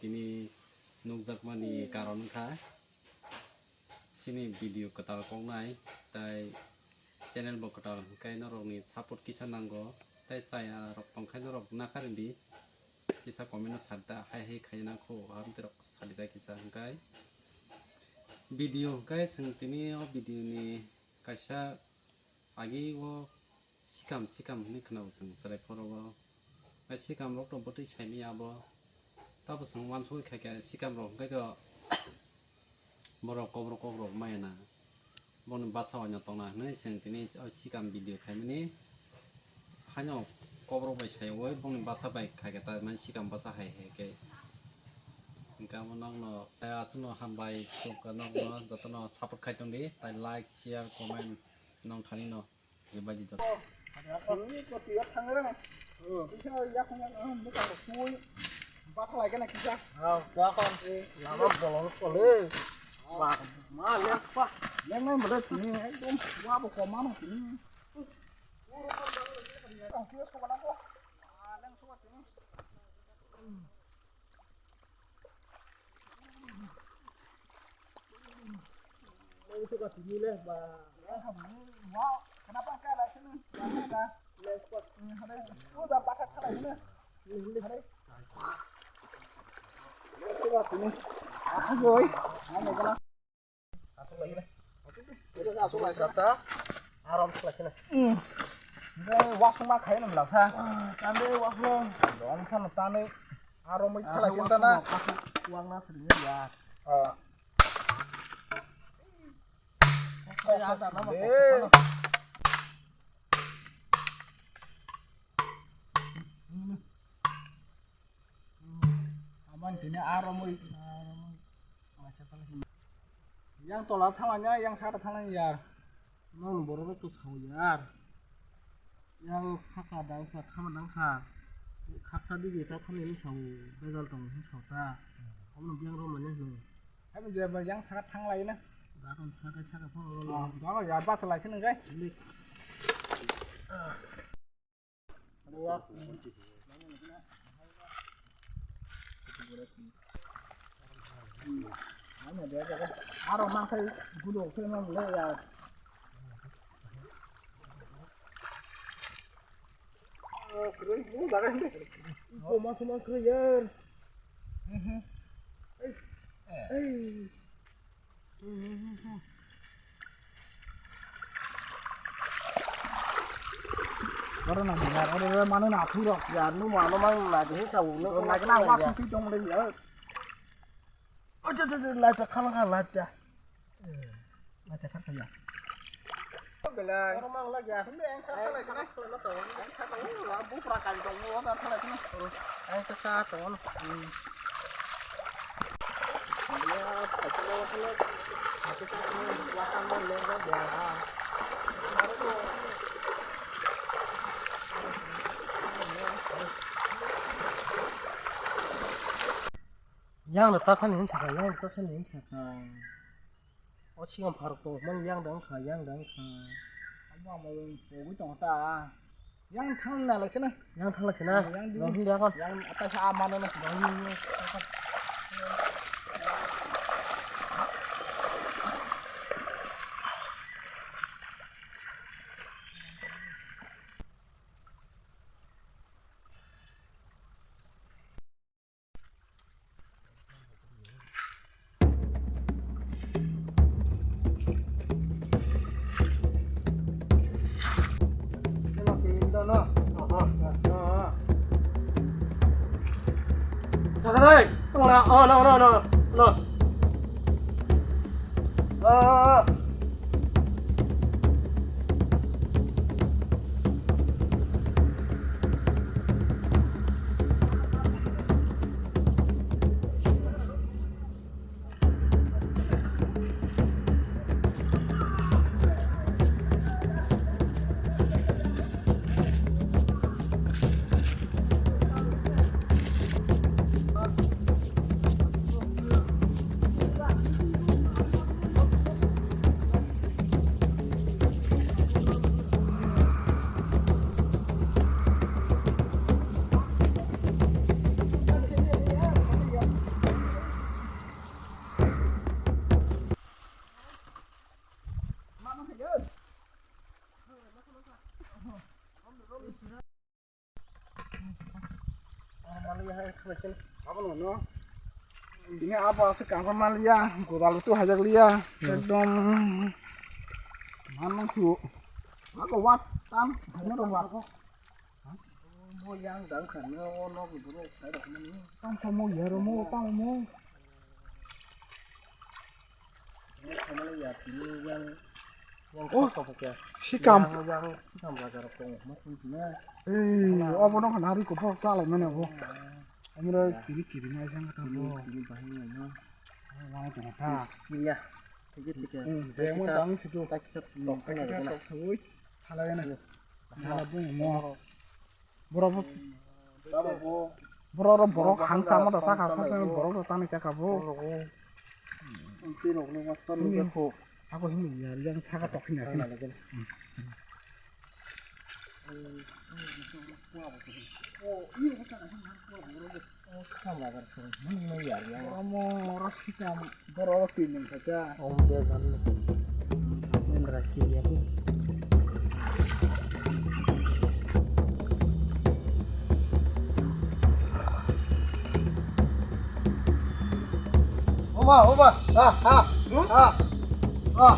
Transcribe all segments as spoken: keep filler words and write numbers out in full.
Tini nukjakmani karon wngkha chini video kwtal koknai, tai channel bo kwtal, hwnkhe norokni support kisa nango, tai chaya rok tongkhe norok nakarindi kisa comment o sadi ta, hai hai khaina kho, hamtwi rok sadi ta kisa, hwnkhe video hwnkhe chwng tini o video ni kaisa agi o sikam sikam hinwi khwnao chwng chwrai phoro o. Tei sikam rok to bwtwi saimaya abo. Tabo chwng uansugwi khaikha sikam rok hwnkhe to borok kokrok kokrok maya na. Boni bwsa o no tongna hinwi chwng tini o sikam video khaimani. Haino kokrok bai saiwi boni bwsa bai khaikha ta mani sikam bwsa hai hai khe. Hwnkhe abo nokno, eh, aswkno hambai, nokno jotono support khai tongdi, tai like, share, comment nong thani no. Bebaji jot. Twi ko twi thang re. Kisa ya khong ya, ah, muka ko sui. Bathalai kena kisa. Ah, ya khong. Lama bolong ko le. Wah, ma le pa. Leng nai mare tini ekdom wa bo ko ma ma tini. Ang kisa ko bana ko. Ah, leng so tini. Ang suka tini le ba. Wa, kenapa ka la sini? Wa, ka. Le suka. Hmm, hade. Udah pakai khalai ini. Ini, ini. Hade. Le suka tini. Ah, boy. Mana kena? Asuk lagi le. Itu asuk lagi. Sata. Aram selesai na. Hmm. Ini wasung ma khaina belak sa. Tande wasung. Dong sana tande. Aro mai khalai khe tana. Wang na sri ya. Ah. Kok kok le. Aman tini aro mai. Yang tola thalanya, yang saka thalanya yar. Nang borok rok to sao yar. Yang saka dang kha, khama dang kha. Khaksa dige ta thani ni sao, bejal tong ni sao ta. Omo yang rok mane hino. Hai je ba yang saka thang lai na. Daton saka saka phone ro. Ah, dama ya ba chalai sini gai. Aro mangkai gulo khe mang le ya. Koma suma khe yar. Ei. Ei. Oro nang yar, oro mano na thu rok. Yar, nu mano mang na de sa u, nu na na wa ya. Thu tong le ya. Acha, acha, acha, light ta khala khala light ta. Light ta khala ya. Belai. Oro mang la ya. Hinde ang sa khala khala. Ang sa khala. Bupra kali tong, oro khala khala. Ang sa sa tong. Yang no ta thani hin saka, yang no ta thani hin saka. O singo pharok tong mani yang dang kha, yang dang kha. Amo amo pogwi tong ta. Yang thang na lai sina. Yang thang lai sina. Yang di. Yang hindi akon. Yang atas ama na na. Yang hindi. Thaka dai, tong na, oh, no, no, no, no. Oh, oh. Ini apa sih kangkang malia, godal itu hajak lia, ekdom manang su, aku wat tam, hanya dong wat. Mo yang dang kan, no, no, gitu, no, saya dah kena ni. Tam tamo ya, romo, tamo. Yang, yang Oh, kok ya? Sikam. Yang, yang sikam bazar kong, mas ini. Eh, oh, bono kan hari ko bok chalai mana bo. Amra kiri kiri mai sang kata bo. Ini bahaya no. Wah, itu kata. Iya. Tiga tiga. Eh, saya mau tang situ. Tak sat. Tak sat. Halai na. Halai bo mo. Borok, borok, borok, borok hangsa mo da saka saka borok da tani saka bo. Tini ho, ako hini yar yang saka tok hini asin. Amo rasi kam. Borok twi nung kha kya? Om de gan. Indra kiriya ko. Oba, oba. Ha, ha. Ha. Ha.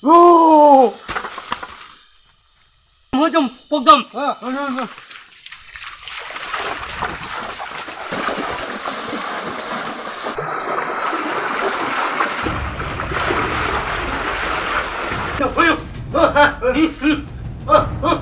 Oh! Mujum, pokdom. Ah, ah, ah, ah. Ayo. Ah, ah, ah.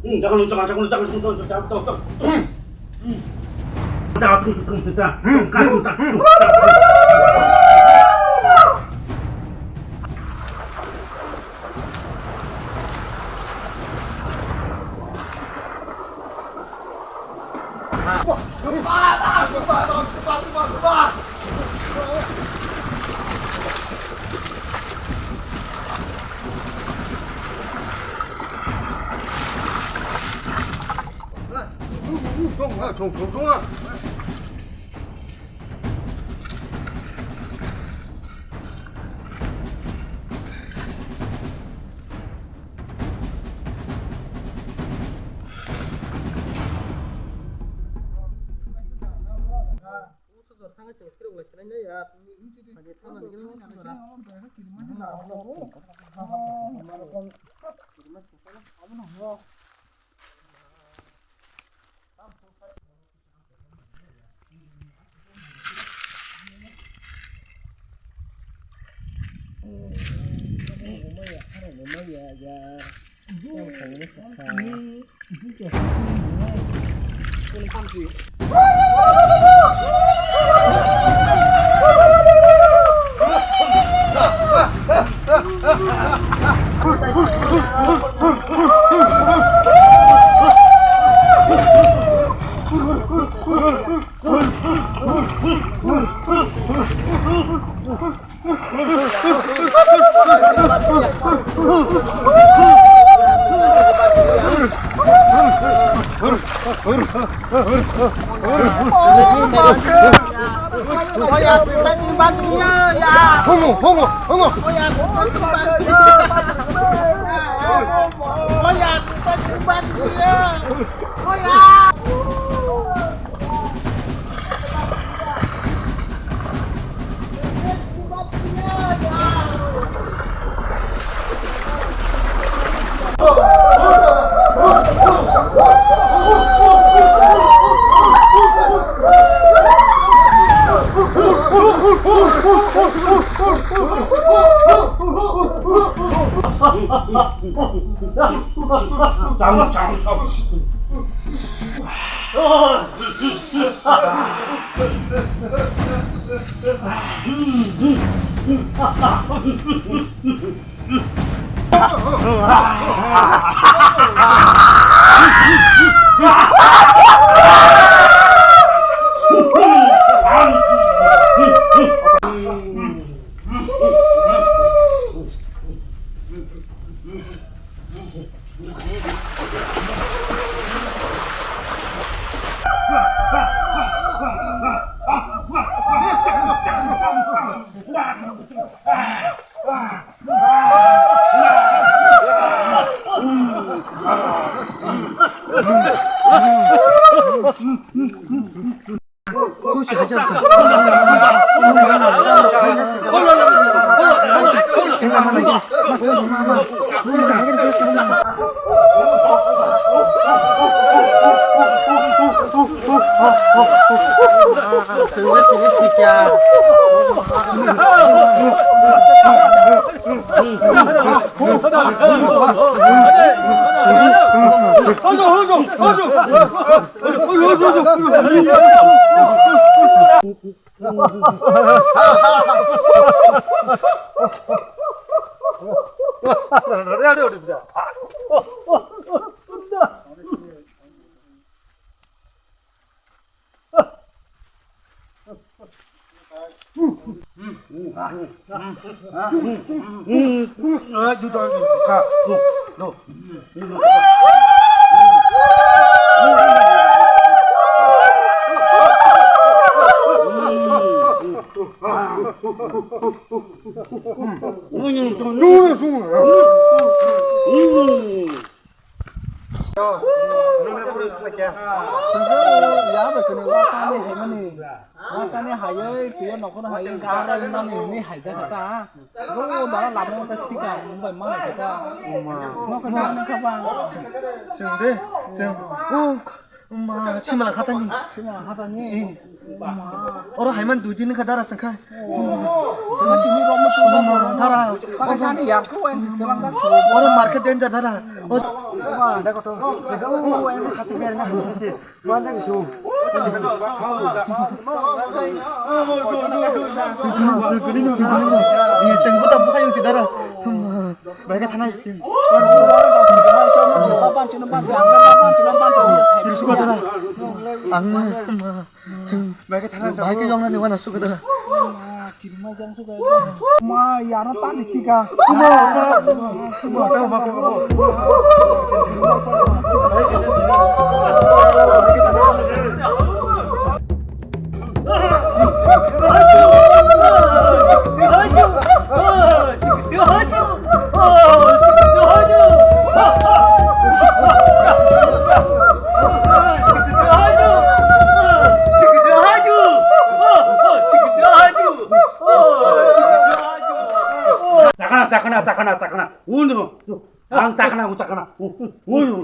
Hmm, jangan lu, jangan, jangan lu, jangan lu, jangan lu, jangan lu, jangan lu. Hmm. Homo, homo, homo. Watani hayoi, tuyo nokhorno hayoi, gara rimani hwnwi haijak kha ta. Bro, dara lama wngkha sikang, wngbai ma haijak kha. Nokha nang kha ba. Chwng de, chwng. Oh, ma, simala khatani. Simala khatani. Oro haiman dui din kha dara chwngkha. Dara. Oro market den ja dara. Chwng buta buka yung si dara. Bai khe thanai chwng. Suka dara. Ang ma. Chwng bai khe thana bai khe yong nani wana suka dara. Kirima jang suka. Ma yaro ta dikhi ka. Chakana, chakana, chakana, chakana. Uno. Ang chakana, ang chakana. Uno.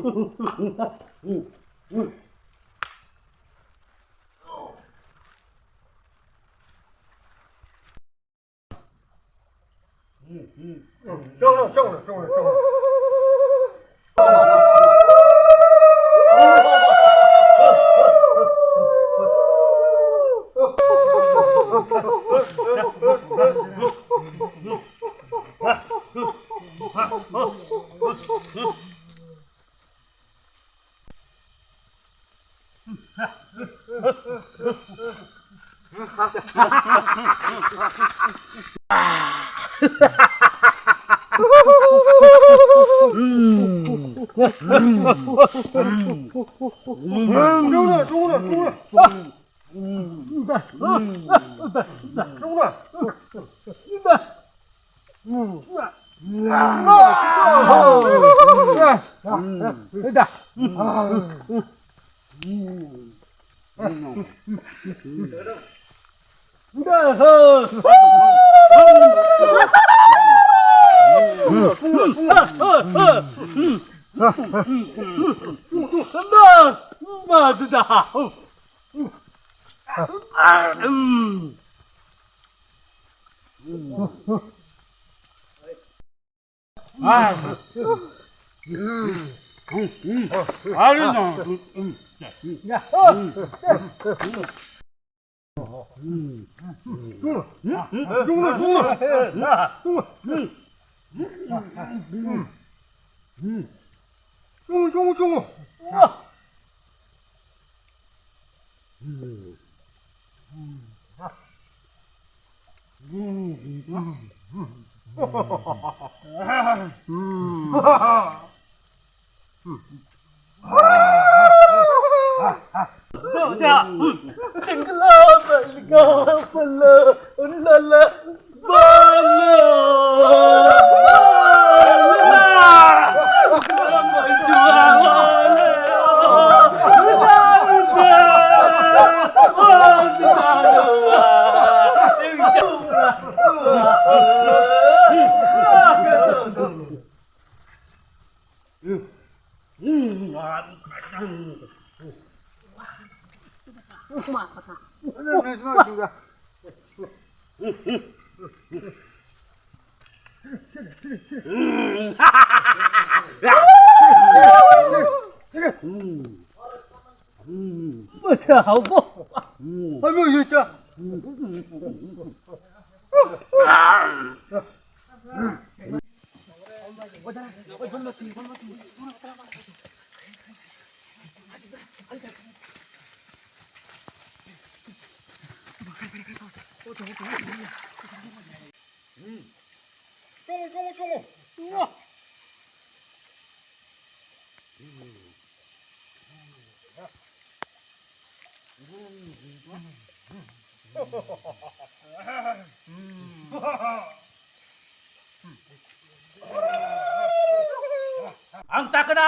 Ang sakna.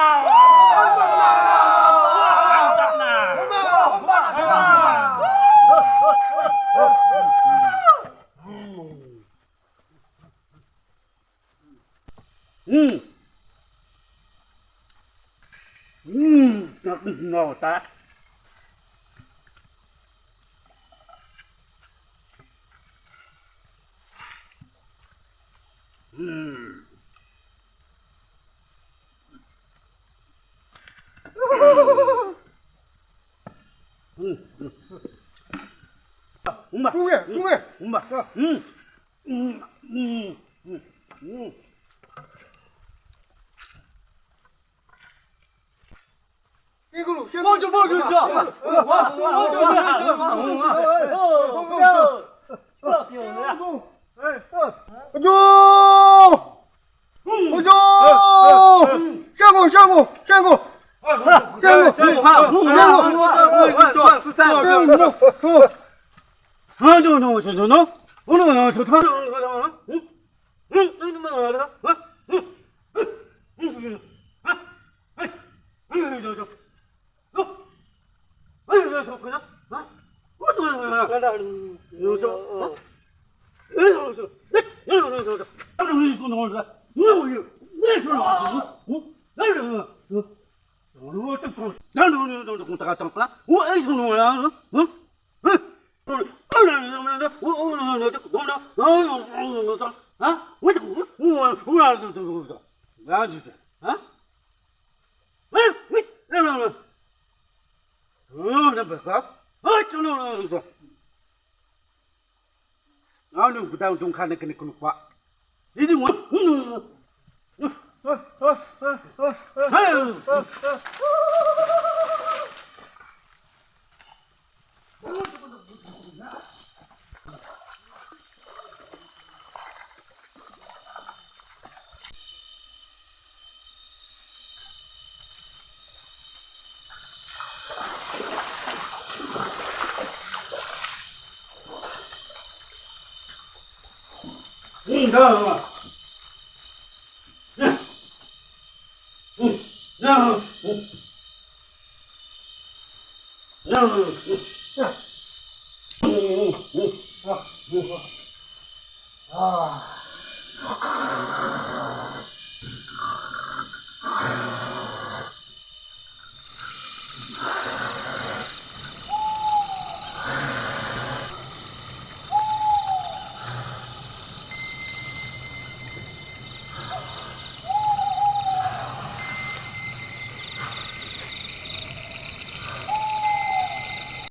Ang sakna. Hmm. Hmm. No, ta. Hmm. Hmm. Hmm. Umba. Sunge, sunge. Umba. Hmm. Hmm. Hmm. Hmm. Hmm. Ajo! Ajo! Shango, shango, shango! Shango! Shango! Ano gudang dong khana kene kunukwa. Ini mo.